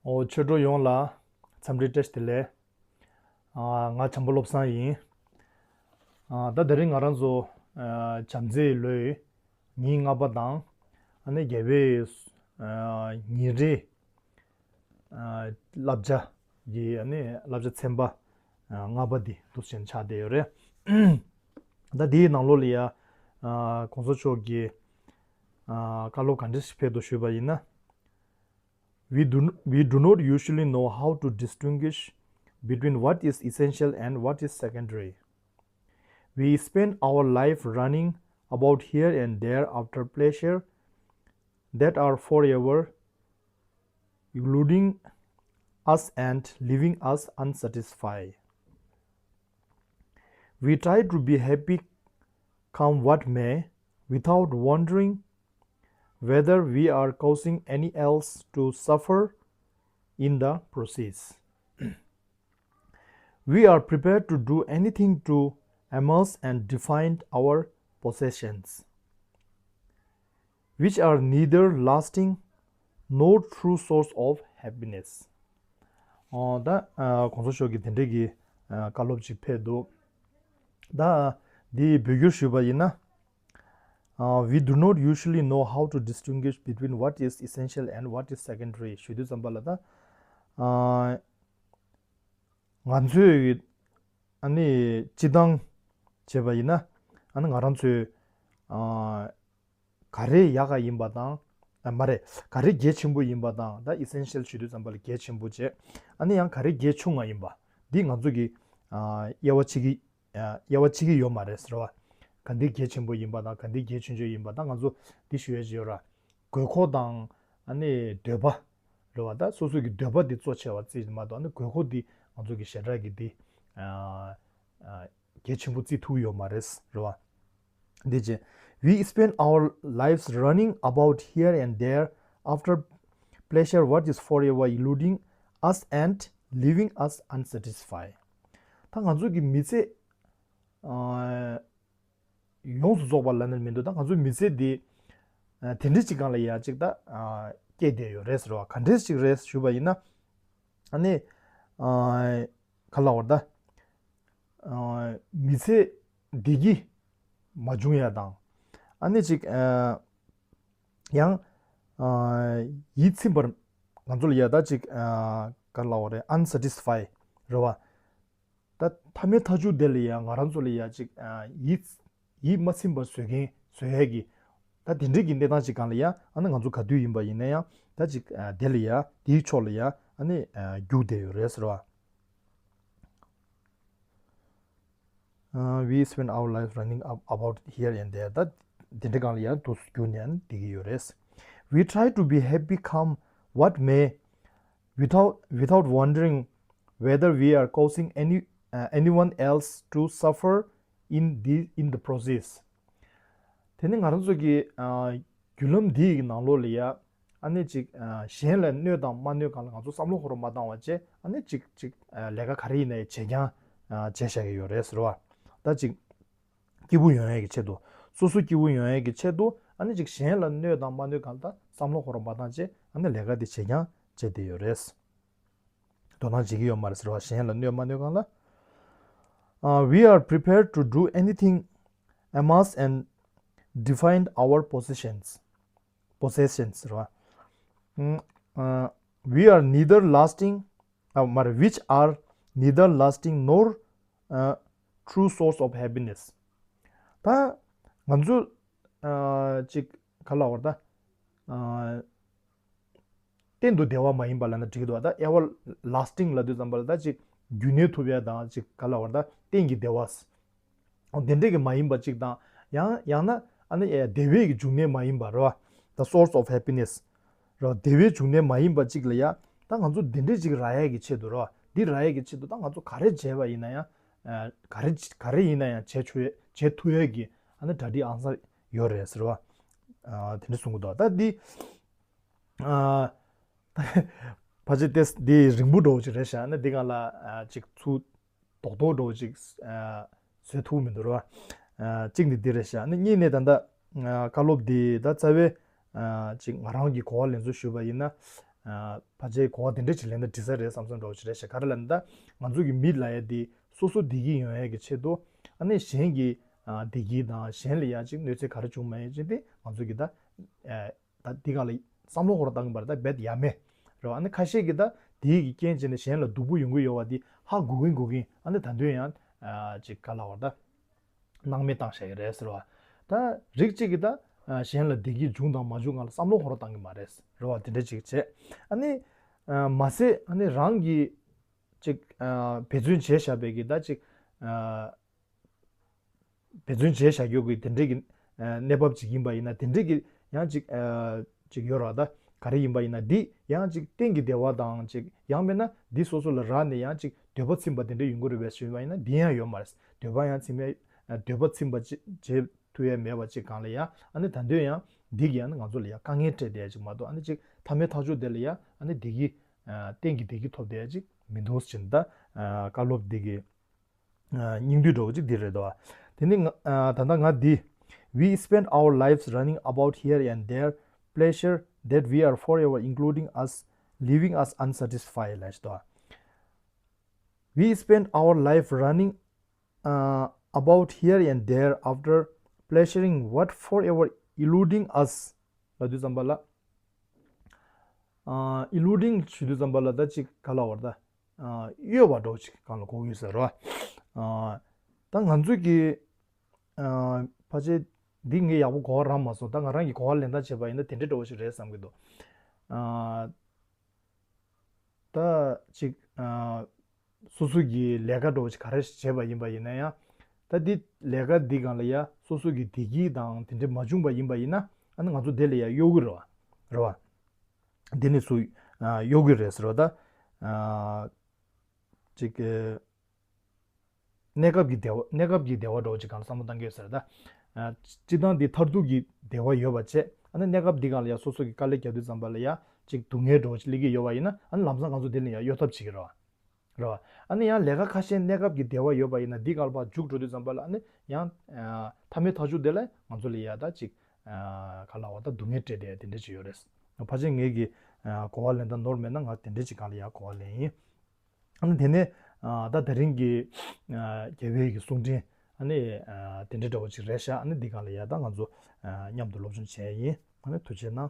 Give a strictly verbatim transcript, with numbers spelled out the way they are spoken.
ཨོ་ཆོས་གྲོགས་ཡོངས་ལ་འཚམས་འདྲི་བཀྲ་ཤིས་བདེ་ལེགས། ཨ་ང་བྱམས་པ་བློ་བཟང་ཡིན། ཨ་ད་དེ་རིང་ང་རང་ཚོ་ཨ་བྱམས་བརྩེའི་ལོའི་ཉིན་ལྔ་པ་དང་ཨ་ནི་རྒྱལ་བའི་ཨ་ཉིན་རེའི་ཨ་བསླབ་བྱ་གི་ཨ་ནི་བསླབ་བྱ་ཚན་པ་ཨ་ལྔ་པ་འདི་འདུག་སེ་ཆགས་བསྡད་ཡོད་རེད། ད་འདིའི་ནང་ལོགས་ལ་ཡ་ཨ་གོང་ས་མཆོག་གིས་ཨ་བཀའ་སློབ་ག་འདྲ་ཞིག་ཕེབས་འདུག་ཞུས་པ་ཡིན་ན། We do, we do not usually know how to distinguish between what is essential and what is secondary. We spend our life running about here and there after pleasure that are forever eluding us and leaving us unsatisfied. We try to be happy come what may without wondering whether we are causing any else to suffer in the process. We are prepared to do anything to amass and defend our possessions, which are neither lasting nor true source of happiness. ཨོ་ད་ཨ་གོང་ས་མཆོག་གིས་དེ་འདྲའི་གི་ཨ་བཀའ་སློབ་ཅིག་ཕེབས་འདུག་ད་འདི་བོད་བསྒྱུར་ཞུས་པ་ཡིན་ན། Uh, we do not usually know how to distinguish between what is essential and what is secondary. ཞུ་དུས་ཙམ་པ་ལ་ད་ཨ་ང་ཚོས་ཨ་ནི་སྤྱི་བཏང་བྱས་པ་ཡིན་ན་ཨ་ནི་ང་རང་ཚོས་ཨ་ག་རེ་ཡག་ག་ཡིན་པ་དང་ཨ་མ་རེད། ག་རེ་གལ་ཆེན་པོ་ཡིན་པ་དང་ད་ཨི་སེན་ཤལ་ཞུ་དུས་ཙམ་པ་ལ་གལ་ཆེན་པོ་བྱས། ཨ་ནི་ཡང་ག་རེ་གལ་ཆུང་ང་ཡིན་པ་འདི་ང་ཚོ་གི་ཨ་དབྱེ་བ་ཕྱེ་གི་ཨ་དབྱེ་བ་ཕྱེ་གི་ཡོད་མ་རེད་ཟེར་བ། ག་འདི་གལ་ཆེན་པོ་ཡིན་པ་དང་ག་འདི་གལ་ཆུང་ཆུང་ཡིན་པ་དང་ང་ཚོ་འདི་ཞུ་ཡས་ཅིག་ཡོད་ར། དགོས་མཁོ་དང་ཨ་ནི་འདོད་པ་རེད་བ། ད་སོ་སོ་གི་འདོད་པ་འདི་གཙོ་ཆེ་བ་བརྩིས་མ་གཏོགས་ཨ་ནི་དགོས་མཁོ་འདི་ང་ཚོ་གི་ཞེ་དྲག་གི་འདི་ཨ་ཨ་གལ་ཆེན་པོ་བརྩི་ཐུབ་ཡོད་མ་རེད་རེད་བ། འདི་བྱས། We spend our lives running about here and there after pleasure what is forever eluding us and leaving us unsatisfied. ད་ང་ཚོ་གི་མི་ཚེ་ཨ་ཡོངས་སུ་རྫོགས་པ་ལབ་ན་མི་འདུག་ད་ང་ཚོའི་མི་ཚེ་འདི་ཨ་དེ་འདྲ་ཅིག་སྒང་ལ་ཡ་ཅིག་ད་ཨ་སྐྱེས་བསྡད་ཡོད་རེད་ཟེར་བ། ག་འདྲ་ཅིག་རེད་ཞུས་པ་ཡིན་ན། ཨ་ནི་ཨ་ག་ལབ་དགོས་རེད་ད། ཨ་མི་ཚེ་བདེ་སྐྱིད་མ་བྱུང་ཡ་དང་། ཨ་ནི་ཅིག་ཨ་ཡང་ཨ་ཡིད་ཚིམ་པར་ང་ཚོ་ལ་ཡ་ད་ཅིག་ཨ་ག་ལབ་དགོས་རེད། unsatisfied རེད་བ། ད་མཐའ་མའི་མཐའ་མཇུག་དེ་ལ་ཡ་ང་རང་ཚོ་ལ་ཡ་ཅིག་ཨ་ཡིད་ཡིད་མ་ཚིམ་པར་བཟོ་མཁན་བཟོ་ཡས་ཀྱི་ད་དེ་འདྲའི་གི་གནས་སྟངས་ཅིག་སྒང་ལ་ཡ་ཨ་ནི་ང་ཚོ་ག་དུས་ཡིན་པ་ཡིན་ན་ཡང་ད་ཅིག་ཨ་དེ་ལ་ཡ་དེའི་ཕྱོགས་ལ་ཡ་ཨ་ནི་ཨ་རྒྱུག་བསྡད་ཡོད་རེད་ཟེར་བ། Uh, we spend our lives running ab- about here and there. ད་དེ་འདྲའི་སྒང་ལ་ཡ་དུས་སུ་རྒྱུག་ནས་ཨ་ནི་བསྡད་ཀྱི་ཡོད་རེད། We try to be happy come what may without without wondering whether we are causing any uh, anyone else to suffer in the in the process. དེ་ནི་ང་རང་ཚོ་གི་ཨ་བརྒྱུད་ལམ་འདིའི་ནང་ལོགས་ལ་ཡ་ཨ་ནི་ཅིག་ཨ་གཞན་ལ་གནོད་དང་མ་གནོད་སྒང་ལ་ང་ཚོ་བསམ་བློ་འཁོར་མ་བཏང་བ་བྱས། ཨ་ནི་ཅིག་ཅིག་ཨ་ལས་ཀ་ག་རེ་ཡིན་ན་ཡང་བྱེད་རྐྱང་ཨ་བྱས་བཞག་གི་ཡོད་རེད་ཟེར་བ། ད་ཅིག་སྐྱིད་པོ་ཡོང་ཡས་ཀྱི་ཆེད་དུ། སོ་སོ་སྐྱིད་པོ་ཡོང་ཡས་ཀྱི་ཆེད་དུ། ཨ་ནི་ཅིག་གཞན་ལ་གནོད་དང་མ་གནོད་སྒང་ལ་ད་བསམ་བློ་འཁོར་མ་བཏང་བྱས། ཨ་ནི་ལས་ཀ་དེ་བྱེད་རྐྱང་བྱས་བསྡད་ཡོད་རེད། དོ་སྣང་བྱེད་ཀྱི་ཡོད་མ་རེད་ཟེར་བ། གཞན་ལ་གནོད་མ་གནོད་སྒང་ལ། Uh, we are prepared to do anything, amass and defend our possessions. Possessions རེད་བ། ཨ་we are neither lasting ཨ་མ་རེད། which are neither lasting nor uh, true source of happiness. ད་ང་ཚོ་ཨ་ཅིག་ག་ལབ་དགོས་རེད་ད། ཨ་གཏན་དུ་བདེ་བ་མ་ཡིན་པ་ལབ་ན་འགྲིག་གི་འདུག་ད་ཨེ་ཝར་ལཱ་སི་ཊིང་ལབ་དུས་ཙམ་པ་ལ་ད་ཅིག་རྒྱུན་གནས་ཐུབ་ཡ་དང་ཅིག་ག་ལབ་དགོས་རེད་ད། གཏན་གྱི་བདེ་བ། འོ་དེ་འདྲས་ཀྱི་མ་ཡིན་པ་ཅིག་དང་། ཡང་ཡང་ན་ཨ་ནི་ཨེ་བདེ་བའི་གི་འབྱུང་གནས་མ་ཡིན་པ་རེད་བ། The source of happiness རེད་བ། བདེ་བའི་འབྱུང་གནས་མ་ཡིན་པ་ཅིག་ལ་ཡ། ད་ང་ཚོ་འདི་འདྲས་ཅིག་རག་ཡ་གི་ཆེད་དུ་རེད་བ། འདི་རག་ཡ་གི་ཆེད་དུ་ད་ང་ཚོ་ག་རེ་བྱས་པ་ཡིན་ན་ཡང་། ཨ་ག་རེ་ག་རེ་ཡིན་ན་ཡང་བྱེད་ཆོག་ཡ་བྱེད་ཐུབ་ཡ་གི་ཨ་ནི་གྲ་སྒྲིག་ཨང་གསར་ཡོད་རེད་ཟེར་བ། ཨ་དེ་འདྲས་གསུང་གི་འདུག་ད་འདི་ཨ་ཕལ་ཆེར་ཏེ་འདི་རིང་པོ་འདྲ་བོ་ཅིག་རེད་ཤག་ཨ་ནི་འདི་སྒང་ལ་ཨ་ཅིག་ཚུར་རྡོག་རྡོག་འདྲ་བོ་ཅིག་ཨ་བཟོ་ཐུབ་མི་འདུག་རེད་བ། ཨ་གཅིག་ནི་འདི་རེད་ཤག་ཨ་ནི་གཉིས་ནས་ད་ལྟ་ཨ་བཀའ་སློབ་འདི་ད་རྩ་བའི་ཨ་ཅིག་ང་རང་གི་གོ་བ་ལེན་ཚུལ་ཞུས་པ་ཡིན་ན། ཕལ་ཆེར་གོ་བ་དེ་འདྲ་ཅིག་ལེན་ན་འགྲིག་ས་རེད་བསམ་བསམ་འདྲ་བོ་ཅིག་རེད་ཤག་ག་རེ་ལབ་ན་ད་ང་ཚོ་གི་མི་ལབ་ཡ་དེ་སོ་སོ་བདེ་སྐྱིད་ཡོང་ཡ་གི་ཆེད་དུ་ཨ་ནི་གཞན་གྱི་བདེ་སྐྱིད་དང་གཞན་ལ་ཡ་ཅིག་གནོད་འཚེ་ག་རེ་བྱུང་མ་ཡིན་ཅིག་དེ་ང་ཚོ་གི་ད་ད་འདི་ག་ལ་བསམ་བློ་ཧོར་བཏང་གི་མ་རེད། ད་རྦད་ཡ་མེད་རེད་བ། ཨ་ནི་ཁ་ཤས་ཀྱིས་ད་དེའི་གི་རྐྱེན་བྱས་ནས་གཞན་ལ་སྡུག་པོ་ཡོང་གི་ཡོད་བ་དེ་ཧ་གོ་གིན་གོ་གིན་ཨ་ནི་ད་དུང་ཡང་ཅིག་ག་ལ་བར་ད་སྣང་མེད་བཏང་བཞག་གི་རེད་ཟེར་བ། ད་རིགས་གཅིག་གིས་ད་གཞན་ལ་བདེ་སྐྱིད་བྱུང་དང་མ་བྱུང་སྒང་ལ་བསམ་བློ་ཧོར་བཏང་གི་མ་རེད་རེད་བ། དེ་འདྲ་ཅིག་བྱས་ཨ་ནི་མ་ཟད་ཨ་ནི་རང་གི་ཅིག་འབད་བརྩོན་བྱས་བཞག་པའི་གི་ད་ཅིག་འབད་བརྩོན་བྱས་བཞག་རྒྱུ་གི་དེ་འདྲའི་གི་གནས་བབ་ཅིག་ཡིན་པ་ཡིན་ན་དེ་འདྲའི་གི་ཡང་ཅིག་ཅིག་ཡོད་ར། ད་ག་རེ་ཡིན་པ་ཡིན་ན་འདི་ཡང་ཅིག་གཏན་གྱི་བདེ་བ་དང་ཅིག་ཡང་མིན་ན་འདི་སོ་སོ་ལ་རག་ནས་ཡང་ཅིག་འདོད་པ་ཚིམ་པ་དེ་འདྲ་ཡོང་གི་རེད་པས་ཞུས་པ་ཡིན་ན་འདི་ཡང་ཡོད་མ་རེད། འདོད་པ་ཡང་ཚིམ་ཡ་འདོད་པ་ཚིམ་པ་ཅིག་བྱེད་ཐུབ་ཡ་མེད་པ་ཅིག་གང་ལ་ཡང་ཨ་ནི་ད་འདོད་ཡང་འདི་གི་ཡང་ང་ཚོ་ལ་ཡང་དཀའ་ངལ་སྤྲད་བསྡད་ཡ་ཅིག་མ་གཏོགས་ཨ་ནི་ཅིག་མཐའ་མའི་ཐག་གཅོད་དེ་ལ་ཡང་ཨ་ནི་བདེ་སྐྱིད་གཏན་གྱི་བདེ་སྐྱིད་ཐོབ་བསྡད་ཡ་ཅིག་མི་འདུག་ཟེར་ནས་ད་བཀའ་སློབ་འདི་གི་སྙིང་བསྡུས་འདྲ་བོ་ཅིག་འདི་རེད་དོ། དེ་ནི་ང་ད་ལྟ་ང་འདི། We spend our lives running about here and there, pleasure that we are forever including us, leaving us unsatisfied ལབ་ཞིག་དོ། We spend our life running uh, about here and there after pleasuring what forever eluding us ལབ་དུས་ཙམ་པ་ལ། ཨ་ཨི་ལུ་ཌིང་ཞུ་དུས་ཙམ་པ་ལ་ད་ཅིག་ག་ལ་བར་ད་ཨ་གཡོ་བ་འདྲ་བོ་ཅིག་གང་ལ་གོ་གི་ཡོད་ཟེར་རོ། ཨ་ད་ང་ཚོས་ཀྱི་ཨ་ཕལ་ཆེར་འདི་ངས་ཡག་པོ་གོ་བ་རག་མ་སོང་། ད་ང་རང་གིས་གོ་བ་ལེན་སྟངས་བྱས་པ་ཡིན་ན་དེ་འདྲ་འདྲ་བོ་ཞིག་རེད་བསམ་གྱི་འདུག་ཨ་ད་ཅིག་ཨ་སོ་སོ་གི་ལས་ཀ་འདྲ་བོ་ཞིག་ག་རེ་བྱས་པ་ཡིན་པ་ཡིན་ན་ཡང་ད་འདི་ལས་ཀ་འདི་སྒང་ལ་ཡ་སོ་སོ་གི་བདེ་སྐྱིད་དང་དེ་འདྲ་མ་བྱུང་པ་ཡིན་པ་ཡིན་ན་ཨ་ནི་ང་ཚོ་དེ་ལ་ཡ་གཡོ་གི་རེད་བ། རེད་བ། འདི་ནི་སུ་ཨ་གཡོ་གི་རེད་ཟེར་བ་ད། ཨ་ཅིག་གི་གནས་སྐབས་ཀྱི་བདེ་བ་གནས་སྐབས་ཀྱི་བདེ་བ་འདྲ་བོ་ཅིག་གང་ལ་བསམ་བློ་བཏང་གི་ཡོད་ཟེར་ད། ཨ་སྤྱིར་བཏང་འདི་མཐར་ཐུག་གི་བདེ་བ་ཡོད་པ་བྱས་ཨ་ནི་གནས་སྐབས་འདི་སྒང་ལ་ཡ་སོ་སོ་གི་དཀའ་ལས་རྒྱག་དུས་ཙམ་པ་ལ་ཡ་ཅིག་སྡུག་བསྔལ་འདྲ་བོ་ཅིག་སླེབས་ཀྱི་ཡོད་པ་ཡིན་ན་ཨ་ནི་ལམ་སང་ང་ཚོ་འདི་ལ་ཡ་གཡོ་ཐབས་བྱེད་ཀྱི་རེད་བ། རེད་བ། ཨ་ནི་ཡང་ལས་ཀ་ཁ་ཤས་གནས་སྐབས་ཀྱི་བདེ་བ་ཡོད་པ་ཡིན་ན་འདི་སྒང་ལ་ཕར་འཇུག་འགྲོ་དུས་ཙམ་པ་ལ་ཨ་ནི་ཡང་ཨ་མཐའ་མའི་ཐག་གཅོད་དེ་ལ་ང་ཚོ་ལ་ཡ་ད་ཅིག་ཨ་ག་ལ་བ་ད་སྡུག་བསྔལ་སྤྲད་བསྡད་དེ་འདྲ་ཅིག་ཡོད་རེད། ཕལ་ཆེར་ངེད་ཀྱི་ཨ་གོ་བ་ལེན་སྟངས་ནོར་མེད་ན་ང་དེ་འདྲ་ཅིག་སྒང་ལ་ཡ་གོ་བ་ལེན་ཡིན། ཨ་ནི་དེ་ནས་ཨ་ད་དེ་རིང་གི་ཨ་རྒྱལ་བའི་གི་གསུང་འཕྲིན་ཨ་ནི་ཨ་དེ་འདྲ་འདྲ་བོ་ཅིག་རེད་ཤག་ཨ་ནི་འདི་སྒང་ལ་ཡ་ད་ང་ཚོ་ཨ་མཉམ་དུ་སློབ་སྦྱོང་བྱས་ཡིན། ཨ་ནི་ཐུགས་རྗེ་གནང་།